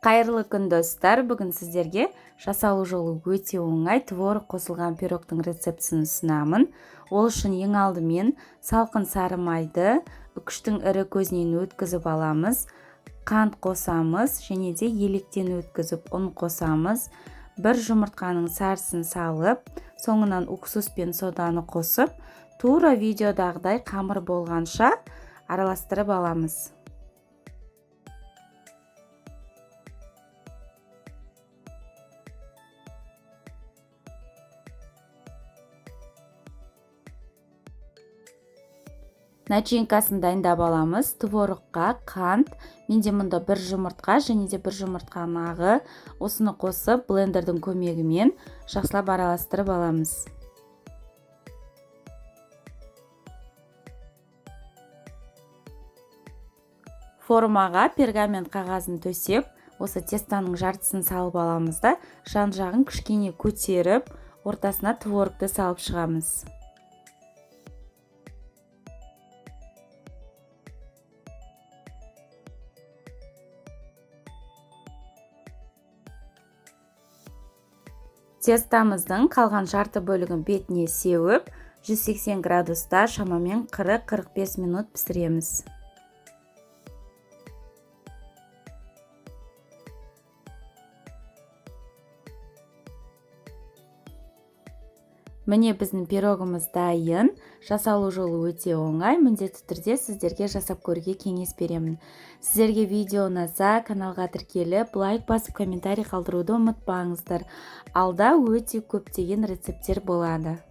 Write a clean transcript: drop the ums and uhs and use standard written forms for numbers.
Қайырлы күн, достар! Бүгін сіздерге жасалу жолы өте оңай творог қосылған пирогтың рецептісін ұсынамын. Ол үшін ең алдымен салқын сары майды үкіштің ірі көзінен өткізіп аламыз. Қант қосамыз және де електен өткізіп ұн қосамыз. Бір жұмыртқаның сарысын салып, соңынан уксус пен соданы қосып, тура видеодағыдай қамыр болғанша араластырып аламыз. Начинкасын дайындап аламыз. Творогқа қант, менде мұнда бір жұмыртқа және де бір жұмыртқаның ағы, осыны қосып блендердің көмегімен жақсылап араластырып аламыз. Формаға пергамент қағазын төсеп, осы тестаның жартысын салып аламыз да, жан-жағын кішкене көтеріп, ортасына творогты салып шығамыз. Тестамыздың қалған жарты бөлігін бетіне сеуіп, 180 градуста шамамен 40-45 минут пісіреміз. Міне, біздің пирогымыз дайын. Жасалу жолы өте оңай. Міндетті түрде сіздерге жасап көруге кеңес беремін. Сіздерге видео ұнаса, каналға тіркеліп, лайк басып, комментарий қалдыруды ұмытпаңыздар. Алда өте көптеген рецепттер болады.